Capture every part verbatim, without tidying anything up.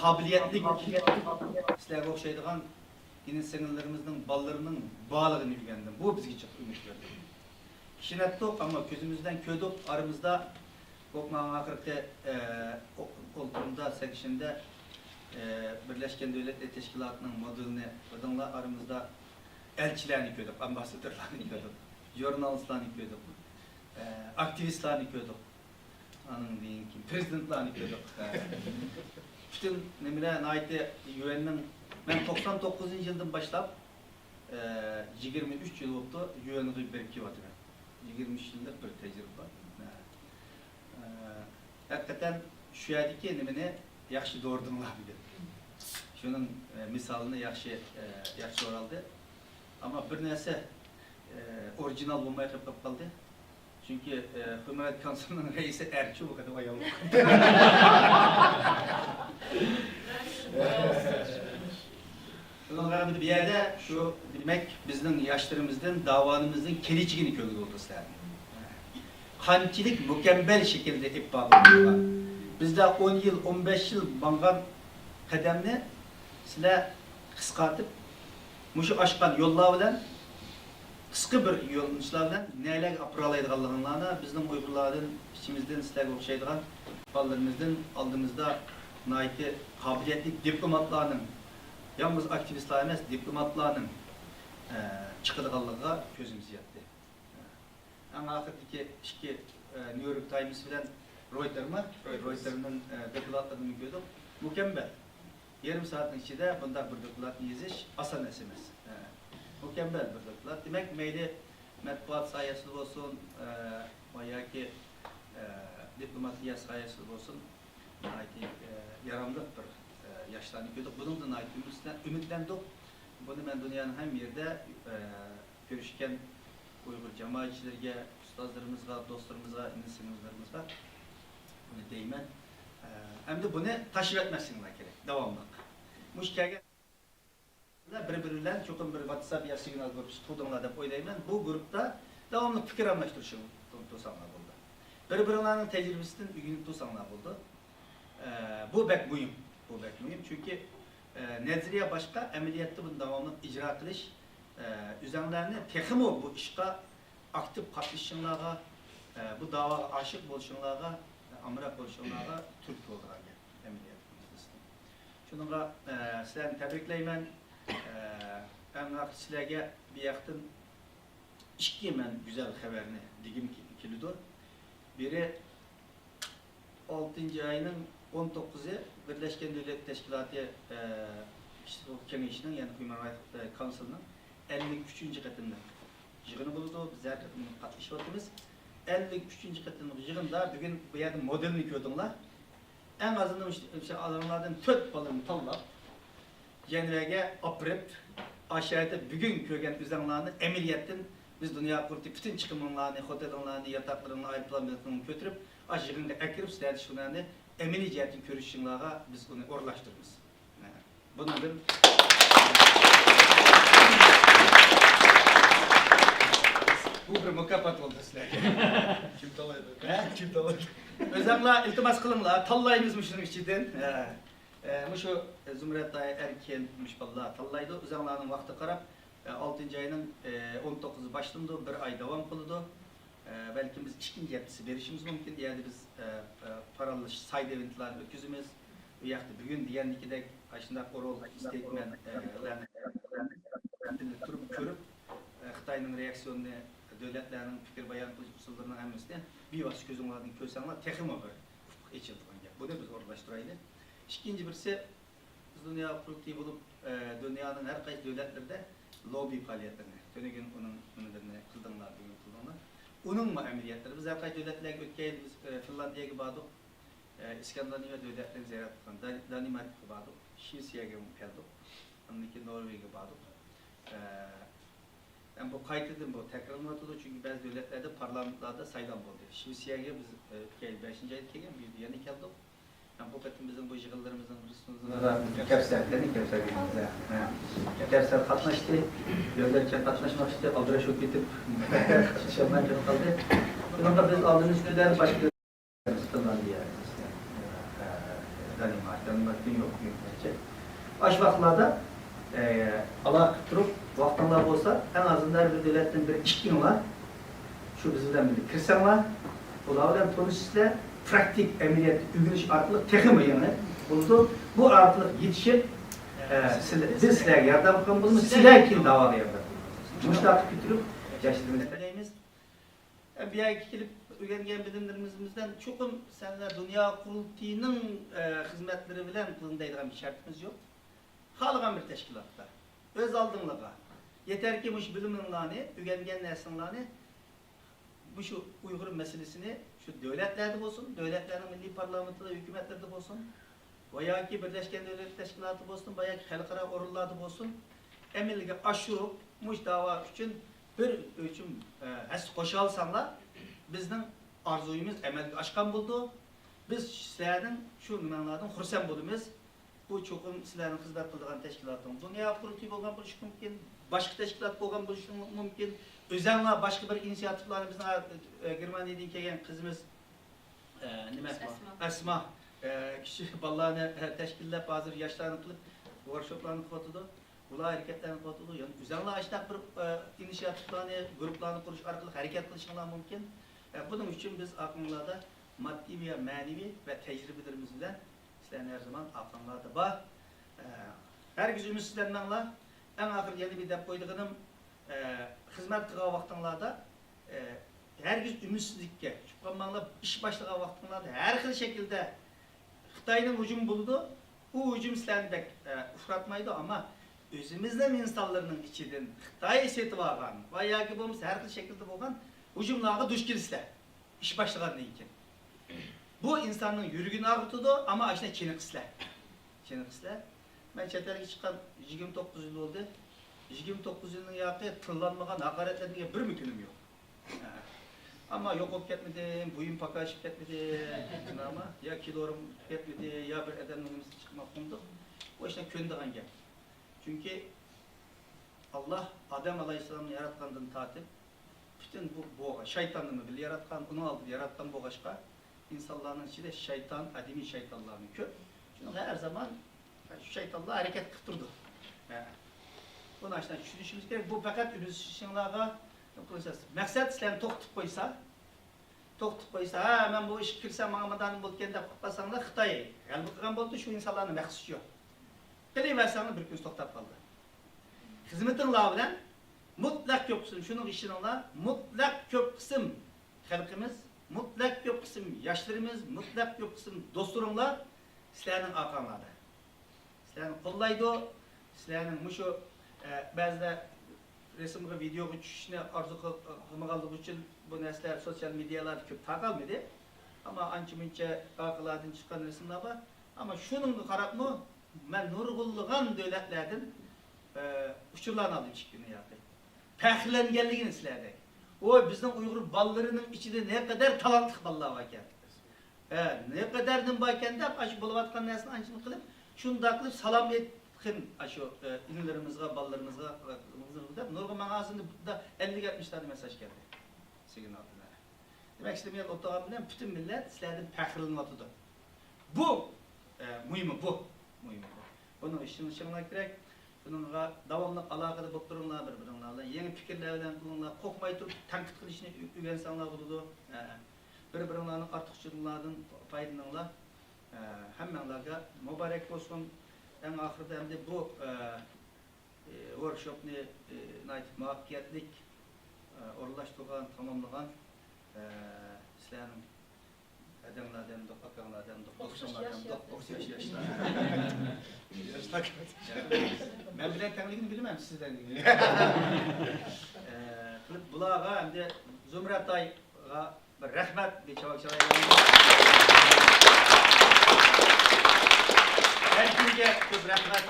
قابىلىيەتلىك، سىلەرگە ئوخشايدىغان ئىنى-سىڭىللىرىمىزنىڭ بالىلىرىنىڭ بارلىقىنى ئۆگەندىم. بۇ بىزگە جىق ئۈمىد بەردى. ئىشىنەتتۇق، ئەمما كۆزىمىز بىلەن كۆردۇق، ئارىمىزدا بولۇپمۇ ئاخىرقى، ئە، ئو-، ئولتۇرۇمدا، سەكشىندە، ئە، بىرلەشكەن دۆلەتلەر تەشكىلاتىنىڭ مودېلىنى بىلدىڭلار، ئارىمىزدا ئەلچىلەرنى كۆردۇق، ئامباسسادورلارنى كۆردۇق، ژۇرنالىستلارنى كۆردۇق، ئە، ئاكتىۋىستلارنى كۆردۇق. ئانىڭدىن كېيىن پىرېزىدېنتلارنى كۆردۇق. پۈتۈن نېمىلەر ناھايىتى يۈەننىڭ، مەن توقسان توققۇزىنچى يىلدىن باشلاپ، ئە، يىگىرمە ئۈچ يىل بوپتۇ، يۈەنغا بېرىپ كېلىۋاتىمەن. يىگىرمە ئۈچ يىللىق بىر تەجرىبە بار. ئە، ھەقىقەتەن شۇ يەردىكى نېمىنى ياخشى دورىدىڭلار بۈگۈن. شۇنىڭ، ئە، مىسالىنى ياخشى، ئە، ياخشى ئورالدى. ئەمما بىر نەرسە، ئە، ئورىجىنال بولماي قېلىپ قالدى. چۈنكى، ئە، ھۆكۈمەت كونسۇلىنىڭ رەئىسى ئەرچۇ، بۇ قېتىم ئايال. شۇنىڭغا بۇ يەردە شۇ، دېمەك، بىزنىڭ ياشلىرىمىزدىن، داۋانىمىزنىڭ كېلىچىكىنى كۆرگىلى بولىدۇ سىلەرنى. قانچىلىك مۇكەممەل شەكىلدە ئېلىپ بارغىلى بولىدۇ. بىزدە ئون يىل، ئون بەش يىل ماڭغان قەدەمنى سىلەر قىسقارتىپ، مۇشۇ ئاچقان يوللار بىلەن، قىسقا بىر يۆنىلىشلەر بىلەن نەلەرگە ئاپىرالايدىغانلىقىڭلارنى، بىزنىڭ ئۇيغۇرلاردىن ئىچىمىزدىن سىلەرگە ئوخشايدىغان بالىلىرىمىزدىن ئالدىمىزدا ناھايىتى قابىلىيەتلىك دىپلوماتلارنىڭ، يالغۇز ئاكتىۋىستلار ئەمەس، دىپلوماتلارنىڭ، ئە، چىقىدىغانلىقىغا كۆزىمىز يەتتى. ئەڭ ئاخىرىدىكى ئىككى، ئە، نيۇ يورك تايمس بىلەن رويتېرمۇ؟ رويتېرنىڭ، ئە، دوكلاتلىرىنى كۆردۇق. مۇكەممەل. يېرىم سائەتنىڭ ئىچىدە بۇنداق بىر دوكلاتنى يېزىش ئاسان ئىش ئەمەس. ئە، مۇكەممەل بىر دوكلات. دېمەك، مەيلى مەتبۇئات ساھەسىدە بولسۇن، ئە، ۋە ياكى، ئە، دىپلوماتىيە ساھەسىدە بولسۇن، ناھايىتى، ئە، ياراملىق بىر، ئە، ياشلارنى كۆردۇق. بۇنىڭدىن ناھايىتى ئۈمىدلەن-، ئۈمىدلەندۇق. بۇنى مەن دۇنيانىڭ ھەممە يېرىدە، ئە، كۆرۈشكەن ئۇيغۇر جامائەتچىلىرىگە، ئۇستازلىرىمىزغا، دوستلىرىمىزغا، ئىنى-سىڭىللىرىمىزغا بۇنى دەيمەن. ئە، ئەمدى بۇنى تاشلىۋەتمەسلىكىڭلار كېرەك، داۋاملىق. مۇشۇ كەلگەن بىر-بىرى بىلەن چوقۇم بىر ۋاتساپ يا سىگنال گۇرۇپپىسى قۇردۇڭلار دەپ ئويلايمەن. بۇ گۇرۇپپىدا داۋاملىق پىكىر ئالماشتۇرۇشۇڭ تۇرساڭلار بولىدۇ. بىر-بىرىڭلارنىڭ تەجرىبىسىدىن ئۆگىنىپ تۇرساڭلار بولىدۇ. ئە، بۇ بەك مۇھىم. بۇ بەك مۇھىم. چۈنكى، ئە، نەزەرىيە باشقا، ئەمەلىيەتتە بۇنى داۋاملىق ئىجرا قىلىش، ئە، ئۆزەڭلارنى تېخىمۇ بۇ ئىشقا ئاكتىپ قاتنىشىشىڭلارغا، ئە، بۇ داۋاغا ئاشىق بولۇشۇڭلارغا، ئامراق بولۇشۇڭلارغا تۈرتكە بولىدىغان گەپ، ئەمەلىيەتتە. شۇنىڭغا، ئە، سىلەرنى تەبرىكلەيمەن. ئە، ئەڭ ئاخىرى سىلەرگە بۇ ياقتىن ئىككى مەن گۈزەل خەۋەرنى دېگۈم كېلىدۇ. بىرى، ئالتىنچى ئاينىڭ ئون توققۇزى بىرلەشكەن دۆلەتلەر تەشكىلاتى، ئە، كېڭىشىنىڭ، يەنى ھيۇمەن رايتس كاۋنسىلنىڭ ئەللىك ئۈچىنچى قېتىملىق يىغىنى بولىدۇ. بىز ھەر قېتىم قاتنىشىۋاتىمىز. ئەللىك ئۈچىنچى قېتىملىق يىغىندا بۈگۈن بۇ يەردە مودېلنى كۆردۈڭلار. ئەڭ ئازىندا مۇشۇ، مۇشۇ ئالىملاردىن تۆت بالىنى تاللاپ، جەنۋەگە ئاپىرىپ، ئاشۇ يەردە بۈگۈن كۆرگەن ئۆزەڭلارنى ئەمەلىيەتتىن بىز دۇنيا قۇرۇلتىيى پۈتۈن چىقىمىڭلارنى، خوتېلىڭلارنى، ياتاقلىرىڭلارنى، ئايروپىلان بېلىتىڭلارنى كۆتۈرۈپ، ئاشۇ يىغىنغا ئەكىرىپ، سىلەردە شۇلارنى ئەمەلىي جەھەتتىن كۆرۈشۈشۈڭلارغا بىز ئۇنى ئورۇنلاشتۇرىمىز. بۇنىڭدىن بۇ بىر مۇكاپات بولدى سىلەرگە. كىم تاللايدۇ؟ ھە؟ كىم تاللايدۇ؟ ئۆزەڭلار ئىلتىماس قىلىڭلار، تاللايمىز مۇشۇنىڭ ئىچىدىن. ھە. ئە، مۇشۇ زۇمرەت ئەركىن مۇشۇ بالىلار تاللايدۇ. ئۆزەڭلارنىڭ ۋاقتىغا قاراپ، ئە، ئالتىنچى ئاينىڭ، ئە، ئون توققۇزى باشلىنىدۇ، بىر ئاي داۋام قىلىدۇ. ئە، بەلكىم بىز ئىككىنچى ھەپتىسى بېرىشىمىز مۇمكىن. ئۇ يەردە بىز، ئە، ئە، پاراللېل سايد ئېۋېنتلارنى ئۆتكۈزىمىز. ئۇ ياقتا بۈگۈن دېگەندىكىدەك ئاشۇنداق ئورال ستېيتمېنت، ئە، لارنى تۇرۇپ كۆرۈپ، ئە، خىتاينىڭ رېئاكسىيونىنى، دۆلەتلەرنىڭ پىكىر بايان قىلىش ئۇسۇللىرىنىڭ ھەممىسىنى بىۋاسىتە كۆزۈڭلاردىن كۆرسەڭلار، تېخىمۇ بىر ئۇپۇق ئېچىلىدىغان گەپ. بۇنى بىز ئورۇنلاشتۇرايلى. ئىككىنچى بىرسى، بىز دۇنيا قۇرۇلتىيى بولۇپ، ئە، دۇنيانىڭ ھەر قايسى دۆلەتلىرىدە لوببى پائالىيەتلىرىنى، تۈنۈگۈن ئۇنىڭ نېمىلىرىنى قىلدىڭلار، بۈگۈن قىلدىڭلار. ئۇنىڭمۇ ئەمەلىيەتلىرى، بىز ھەر قايسى دۆلەتلەرگە ئۆتكەن يىلى بىز، ئە، فىنلاندىيەگە باردۇق، ئە، ئىسكاندىناۋىيە دۆلەتلىرىنى زىيارەت قىلغان، دان-، دانىماركىغا باردۇق، شىۋېتسىيەگە كەلدۇق، ئاندىن كېيىن نورۋېگىيەگە باردۇق. ئە، ھەم بۇ قايتىدىن بۇ تەكرارلىنىۋاتىدۇ، چۈنكى بەزى دۆلەتلەردە پارلامېنتلاردا سايلام بولدى. شىۋېتسىيەگە بىز، ئە، ئۆتكەن يىل بەشىنچى ئايدا كەلگەن، بۇ يىل يەنە كەلدۇق. ھەم بۇ قېتىم بىزنىڭ بۇ يىغىنلىرىمىزنىڭ بىرسىنىڭ كەپسەر، يەنە كەپسەر دېگىنىمىز، ھە. كەپسەر قاتناشتى، دۆلەتچە قاتناشماقچى، ئالدىراش بولۇپ كېتىپ، قاتنىشالماي قېلىپ قالدى. بۇنىڭغا بىز ئالدىمىزدا باشقا فىنلاندىيە، ئىسكەن-، ئە، ئاشۇ ۋاقىتلاردا، ئە، ئالاقە قىلىپ تۇرۇپ، ۋاقتىڭلار بولسا، ئەڭ ئازىندا ھەر بىر دۆلەتتىن بىر ئىككىڭلار شۇ بىز بىلەن بىللە كىرسەڭلار، بۇلار بىلەن تونۇشىسىلەر، پراكتىك ئەمەلىيەتتە ئۆگىنىش ئارقىلىق تېخىمۇ يېڭى بولىدۇ. بۇ ئارقىلىق يېتىشىپ، ئە، سىلەر، بىز سىلەرگە ياردەم قىلغان بولىمىز، سىلەر كېيىن داۋاغا ياردەم قىلىڭلار. مۇشۇنداق كۆتۈرۈپ ياشلىرىمىزنى تەلەيمىز. ئە، بۇ يەرگە كېلىپ ئۆگەنگەن بىلىملىرىمىز بىلەن چوقۇم سەنلەر دۇنيا قۇرۇلتىيىنىڭ، ئە، خىزمەتلىرى بىلەن قىلىڭ دەيدىغان بىر شەرتىمىز يوق. خالىغان بىر تەشكىلاتتا ئۆز ئالدىڭلارغا يېتەركى مۇشۇ بىلىمىڭلارنى، ئۆگەنگەن نەرسىڭلارنى مۇشۇ ئۇيغۇر مەسىلىسىنى شۇ دۆلەتلەردە بولسۇن، دۆلەتلەرنىڭ مىللىي پارلامېنتىدا، ھۆكۈمەتلىرىدە بولسۇن، ۋە ياكى بىرلەشكەن دۆلەتلەر تەشكىلاتى بولسۇن، ۋە ياكى خەلقئارا ئورۇنلاردا بولسۇن، ئەمەلگە ئاشۇرۇپ، مۇشۇ داۋا ئۈچۈن بىر ئۆلچىم، ئە، ھەسسە قوشالىساڭلار، بىزنىڭ ئارزۇيىمىز ئەمەلگە ئاشقان بولىدۇ. بىز سىلەرنىڭ شۇ نېمەڭلاردىن خۇرسەن بولىمىز. بۇ چوقۇم سىلەرنىڭ خىزمەت قىلىدىغان تەشكىلاتىڭ دۇنيا قۇرۇلتىيى بولغان بولۇشى مۇمكىن، باشقا تەشكىلات بولغان بولۇشى مۇمكىن. ئۆزەڭلار باشقا بىر ئىنىسىياتىپلارنى، بىزنىڭ، ئە، گېرمانىيەدىن كەلگەن قىزىمىز، ئە، نېمە؟ ئەسما. ئەسما. ئەسما، ئە، كىچىك بالىلارنى، ئە، تەشكىللەپ، ھازىر ياشلارنى قىلىپ، ۋوركشوپلارنى قىلىۋاتىدۇ. ئۇلار ھەرىكەتلەرنى قىلىۋاتىدۇ. يەنى ئۆزەڭلار ئاشۇنداق بىر، ئە، ئىنىسىياتىپلارنى، گۇرۇپپىلارنى قۇرۇش ئارقىلىق ھەرىكەت قىلىشىڭلار مۇمكىن. ئە، بۇنىڭ ئۈچۈن بىز ئاقىڭلاردا ماددىي ۋە مەنىۋى ۋە تەجرىبىلىرىمىز بىلەن سىلەرنى ھەر زامان ئارقاڭلاردا بار. ئە، ھەرگىز ئۈمىدسىزلەنمەڭلار. ئەڭ ئاخىرىدا يەنە بىر دەپ قويىدىغىنىم، ئە، خىزمەت قىلغان ۋاقتىڭلاردا، ئە، ھەرگىز ئۈمىدسىزلىككە چۈشۈپ قالماڭلار. ئىش باشلىغان ۋاقتىڭلاردا ھەر خىل شەكىلدە خىتاينىڭ ھۇجۇمى بولىدۇ. ئۇ ھۇجۇم سىلەرنى بەك، ئە، ئۇخلاتمايدۇ، ئەمما ئۆزىمىزنىڭ ئىنسانلىرىنىڭ ئىچىدىن خىتاي سېتىۋالغان ۋە ياكى بولمىسا ھەر خىل شەكىلدە بولغان ھۇجۇملارغا دۇچ كېلىسىلەر. ئىش باشلىغاندىن كېيىن. بۇ ئىنساننىڭ يۈرىكىنى ئاغرىتىدۇ، ئەمما ئاشۇنداق چېنىقىسىلەر. چېنىقىسىلەر. مەن چەت ئەلگە چىققان يىگىرمە توققۇز يىل بولدى. يىگىرمە توققۇز يىلنىڭ ياقى تىللانمىغان، ھاقارەتلەنمىگەن بىرمۇ كۈنۈم يوق. ھە. ئەمما يوقاپ كەتمىدىم، بويۇم پاكاشىپ كەتمىدى، ئەمما يا كىلورۇم كەتمىدى، يا بىر ئادەمنىڭ نېمىسىگە چىقماق قىلمىدۇق. بۇ ئىشلار كۆنىدىغان گەپ. چۈنكى ئاللاھ ئادەم ئەلەيھىسسالامنى ياراتقاندىن تارتىپ، پۈتۈن بۇ بوغا-، شەيتاننىمۇ بىللە ياراتقان، ئۇنىڭ ئالدىدا ياراتقان بولغاچقا، ئىنسانلارنىڭ ئىچىدە شەيتان، ئادىمىي شەيتانلارمۇ كۆپ. شۇنىڭغا ھەر زامان شۇ شەيتانلار ھەرىكەت قىلىپ تۇرىدۇ. ھە. بۇنى ئاشۇنداق چۈشىنىشىمىز كېرەك. بۇ پەقەت ئۈمىدسىزلىنىشىڭلارغا، مەقسەت سىلەرنى توختىتىپ قويسا، توختىتىپ قويسا، ھە، مەن بۇ ئىشقا كىرسەم ماڭا مۇنداق بولىدىكەن دەپ قالساڭلار، خىتاي غەلىبە قىلغان بولىدۇ، شۇ ئىنسانلارنىڭ مەخسۇسى يوق. قىلىۋەرسەڭلار بىر كۈنى توختاپ قالىدۇ. خىزمىتىڭلار بىلەن مۇتلەق كۆپ قىسىم، شۇنىڭغا ئىشىنىڭلار، مۇتلەق كۆپ قىسىم خەلقىمىز، مۇتلەق كۆپ قىسىم ياشلىرىمىز، مۇتلەق كۆپ قىسىم دوستلىرىڭلار سىلەرنىڭ ئارقاڭلاردا. سىلەرنى قوللايدۇ. سىلەرنىڭ مۇشۇ، ئە، بەزىلەر رەسىمگە، ۋىدېئوغا چۈشۈشنى ئارزۇ قىل-، قىلمىغانلىقى ئۈچۈن بۇ نەرسىلەر سوتسىيال مېدىيالاردا كۆپ تارقالمىدى. ئەمما ئانچە-مۇنچە ئارقىلاردىن چىققان رەسىملەر بار. ئەمما شۇنىڭغا قاراپمۇ مەن نۇرغۇنلىغان دۆلەتلەردىن، ئە، ئۇچۇرلارنى ئالدىم ئىككى كۈندىن ياقى. پەخىرلەنگەنلىكىنى سىلەردەك. ۋوي، بىزنىڭ ئۇيغۇر بالىلىرىنىڭ ئىچىدە نەقەدەر تالانتلىق بالىلار باركەن. ھە، نەقەدەر نېمە باركەن دەپ، ئاشۇ بولۇۋاتقان نەرسىنى ئانچىنى قىلىپ، شۇنداق قىلىپ سالام ئېيتقىن، ئاشۇ، ئە، ئىنىلىرىمىزغا، بالىلىرىمىزغا، ئە، دەپ نۇرغۇن ماڭا ھازىر بىر ئەللىك ئەتمىش دانە مېسساژ كەلدى. سىگنال بىلەن. دېمەك، سىلەر بۇ يەردە ئولتۇرغان بىلەن پۈتۈن مىللەت سىلەردىن پەخىرلىنىۋاتىدۇ. بۇ، ئە، مۇھىمى بۇ. مۇھىمى بۇ. بۇنىڭغا ئىشىنىشىڭلار كېرەك. شۇنىڭغا داۋاملىق ئالاقىدە بولۇپ تۇرۇڭلار بىر-بىرىڭلار بىلەن. يېڭى پىكىرلەر بىلەن قىلىڭلار. قورقماي تۇرۇپ تەنقىد قىلىشنى ئۆ-، ئۆگەنسەڭلار بولىدۇ. ئە، بىر-بىرىڭلارنىڭ ئارتۇقچىلىقلاردىن پايدىلىنىڭلار. ئە، ھەممەڭلارگە مۇبارەك بولسۇن. ئەڭ ئاخىرىدا ئەمدى بۇ، ئە، ئى، ۋوركشوپنى، ئى، ناھايىتى مۇۋەپپەقىيەتلىك، ئى، ئورۇنلاشتۇرغان، تاماملىغان، ئى، سىلەرنىڭ ھەدەڭلار دەمدۇق، ئاكاڭلار دەمدۇق، ئوخشاش دوستۇڭلار ياش دەمدۇق، ياش. ئوخشاش ياشلار. ياشلار. مەن بىلەن تەڭلىكىنى بىلمەم، سىزدەن. ئى، قىلىپ بۇلارغا ئەمدى زۇمرەتايغا بىر رەھمەت، بىر چاۋاك چالايلى. ھەر كىمگە كۆپ رەھمەت.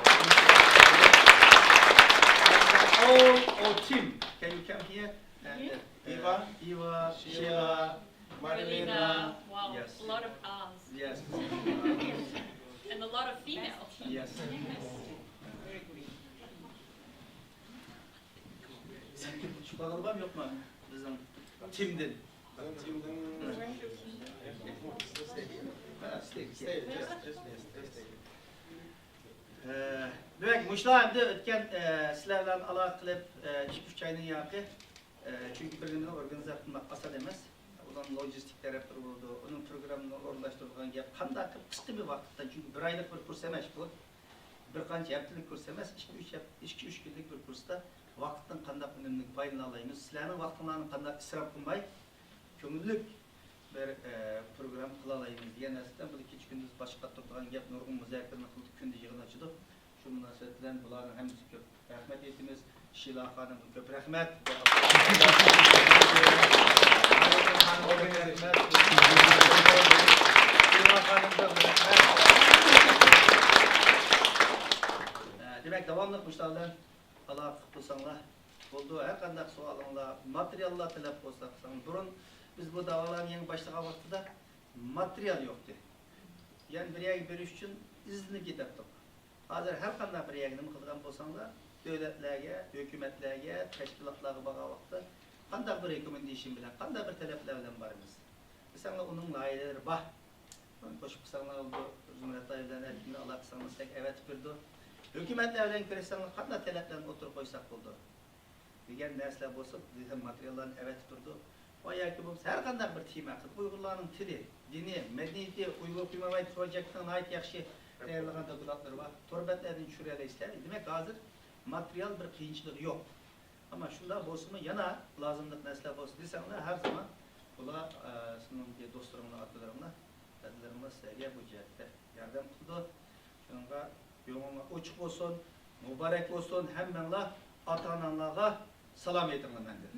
All, all team. Can you come here? And, uh, Eva, Eva, Sheila, Sheila, Marlena. Marlena. Wow, yes. A lot of R's. Yes. And a lot of female. Yes. چىقىپ قالغىنى بارمۇ يوقمۇ بىزنىڭ تىمدىن؟ تىمدىن. دېمەك، مۇشۇلار ئەمدى ئۆتكەن، ئە، سىلەر بىلەن ئالاقە قىلىپ، ئە، ئىككى-ئۈچ ئاينىڭ ياقى، ئە، چۈنكى بىر نېمىنى ئورگانىزاتور قىلماق ئاسان ئەمەس. ئۇنىڭ لوجىستىك تەرەپلىرى بولىدۇ، ئۇنىڭ پروگراممىنى ئورۇنلاشتۇرىدىغان گەپ، قانداق قىلىپ قىسقا بىر ۋاقىتتا، چۈنكى بىر ئايلىق بىر كۇرس ئەمەس بۇ، بىر قانچە ھەپتىلىك كۇرس ئەمەس، ئىككى-ئۈچ ھەپ-، ئىككى-ئۈچ كۈنلۈك بىر كۇرستا ۋاقىتتىن قانداق ئۈنۈملۈك پايدىلانا ئالايمىز، سىلەرنىڭ ۋاقتىڭلارنى قانداق ئىسراپ قىلماي، كۆڭۈللۈك بىر، ئە، پروگرامما قىلالايمىز دېگەن نەرسىدىن، بۇ كېچە-كۈندۈز باش قاتۇرىدىغان گەپ، نۇرغۇن مۇزاكىرىنى قىلدۇق، كۈندە يىغىن ئاچىدۇق. شۇ مۇناسىۋەت بىلەن بۇلارنىڭ ھەممىسىگە كۆپ رەھمەت ئېيتىمىز. شىلا خانىمغا كۆپ رەھمەت. شىلا خانىمغا رەھمەت. دېمەك، داۋاملىق مۇشۇلار بىلەن ئالاقە قىلساڭلار بولىدۇ. ھەر قانداق سوئالىڭلار، ماتېرىياللار تەلەپ قىلساڭلار. بۇرۇن بىز بۇ داۋالارنى يېڭى باشلىغان ۋاقتىدا ماتېرىيال يوقتى. يەنى بىر يەرگە بېرىش ئۈچۈن ئىزدىنىپ كېتەتتۇق. ھازىر ھەر قانداق بىر يەرگە نېمە قىلىدىغان بولساڭلار، دۆلەتلەرگە، ھۆكۈمەتلەرگە، تەشكىلاتلارغا بارغان ۋاقىتتا قانداق بىر رېكومېندېيشن بىلەن، قانداق بىر تەلەپلەر بىلەن بارىمىز دېسەڭلار، ئۇنىڭ لايىھەلىرى بار. قوشۇپ قىلساڭلار بولىدۇ، زۇمرەت لايىھە بىلەن ھەر كىمنى ئالاقە قىلساڭلار سىلەرگە ئەۋەتىپ بېرىدۇ. ھۆكۈمەتلەر بىلەن كۆرۈشسەڭلار قانداق تەلەپلەرنى ئوتتۇرىغا قويساق بولىدۇ دېگەن نەرسىلەر بولسا، بىزگە ماتېرىياللارنى ئەۋەتىپ تۇرىدۇ. ۋە ياكى بولمىسا ھەر قانداق بىر تېما، ئۇيغۇرلارنىڭ تىلى، دىنى، مەدەنىيىتى، ئۇيغۇر ھىيمەن ۋاھىد پروجېكتىنىڭ ناھايىتى ياخشى تەييارلىغان دوكلاتلىرى بار. تور بەتلەردىن چۈشۈرەلەيسىلەر. دېمەك، ھازىر ماتېرىيال بىر قىيىنچىلىقى يوق. ئەمما شۇنداق بولسىمۇ، يەنە لازىملىق نەرسىلەر بولسا دېسەڭلار، ھەر زامان بۇلار، ئە، سىزنىڭ دوستلىرىڭلار، ئاكىلىرىڭلار، دادىلىرىڭلار سىلەرگە بۇ جەھەتتە ياردەم قىلىدۇ. شۇنىڭغا كۆڭلۈڭلار ئوچۇق بولسۇن، مۇبارەك بولسۇن، ھەممەڭلار ئاتا-ئاناڭلارغا سالام ئېيتىڭلار مەندىن.